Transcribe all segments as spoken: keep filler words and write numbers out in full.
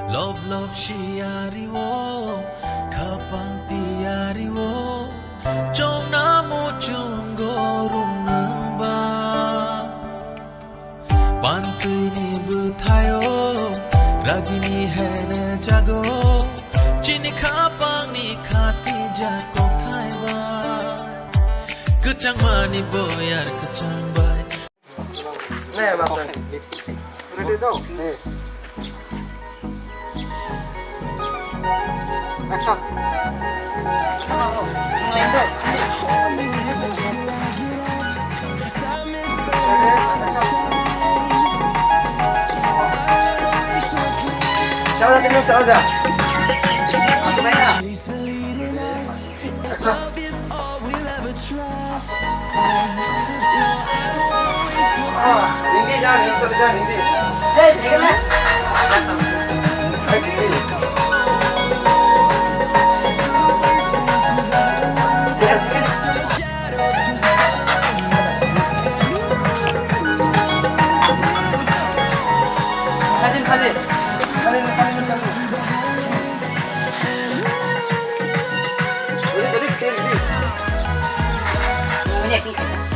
Love love siyari o, khapang tiyari o, chongna muchungo rung nungba. Pantwini bwthaio, ragini hener jago, chini khapangni khatijak kokthai bai. Kwchangmani boyar kwchang bai. Ready, go. Action. Action.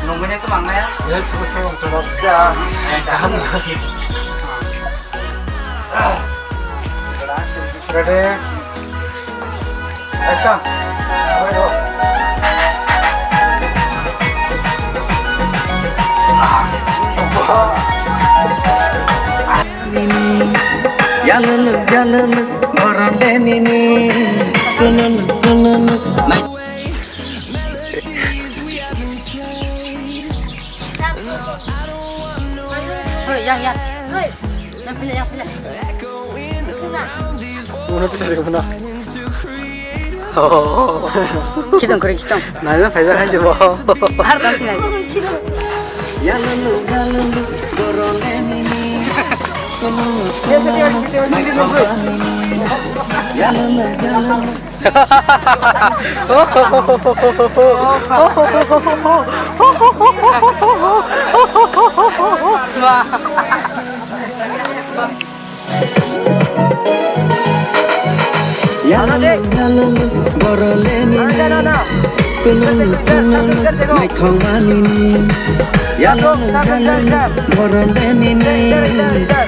Nungmani to mangnaya? Yes, yes, yes, yes. Ja. Eh, kaham. Ready? Action. Yalulu, yalulu, borok le nini. Tululu, tululu, nai- Hoi, yang, yang. Yang pilih, yang pilih. Muna tu sari muna. Oh. Khitong kori, khitong. Nai na phaisa hai jebo. Har dam sinai. Yalulu, yalulu, borok le nini. Tululu, tululu, nai- Yalulu, yalulu, borok le nini. Tululu, tululu, naithok manini. Yalulu, yalulu, borok le nini.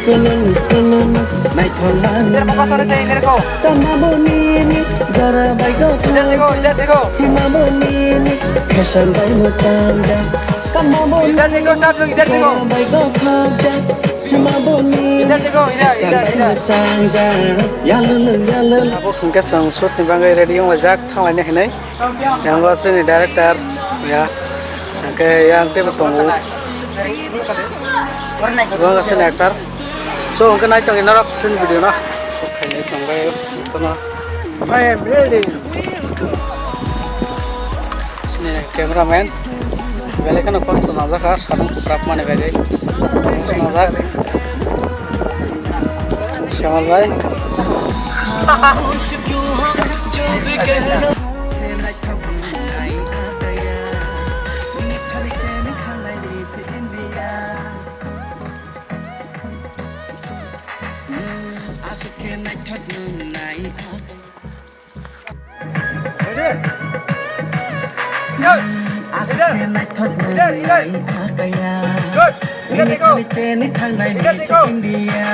Tululu, tululu, naithok manini. Tama bo nini, jora bai go. Hima bo nini, khesar bai mwchang ja. Tama bo nini, jora bai go. Hima bo nini, khesar bai mwchang ja. Yalulu, yalulu. Abo hwnkhe chwng shoot ni bagwi ready wng laijak, thang laina hinwi. Yang bo chini director, ya. Hwnkhe yang teibo tongo. Bo chini actor. So, hwnkhe nai tongwi norok chini video no. Khainai tongbai, kono. I am ready. Chini cameraman. Belai kheno kosto najak, ah, samung kwchak mani bagwi. Najak. Syamal bhai. Aswk khe naithok nwngnai akaya. Bini khali cheni thangnai ni India.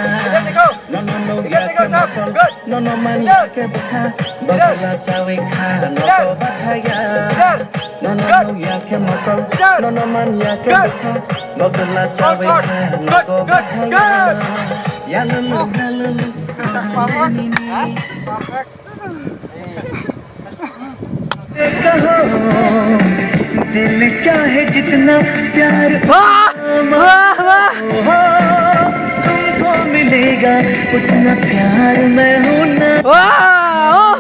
Nono nukya khe mokol, nono manya khe bwkha, bokla chawi kha nogo bathaya. Nono nukya khe mokol, nono manya khe bwkha, bokla chawi kha nogo bathaya. Yalulu, yalulu, nini. कहो दिल चाहे जितना प्यार वाह, वाह, वाह। हो, तुमको मिलेगा उतना प्यार मैं हूं ना। वाह,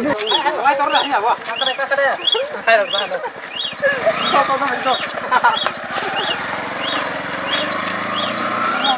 वाह।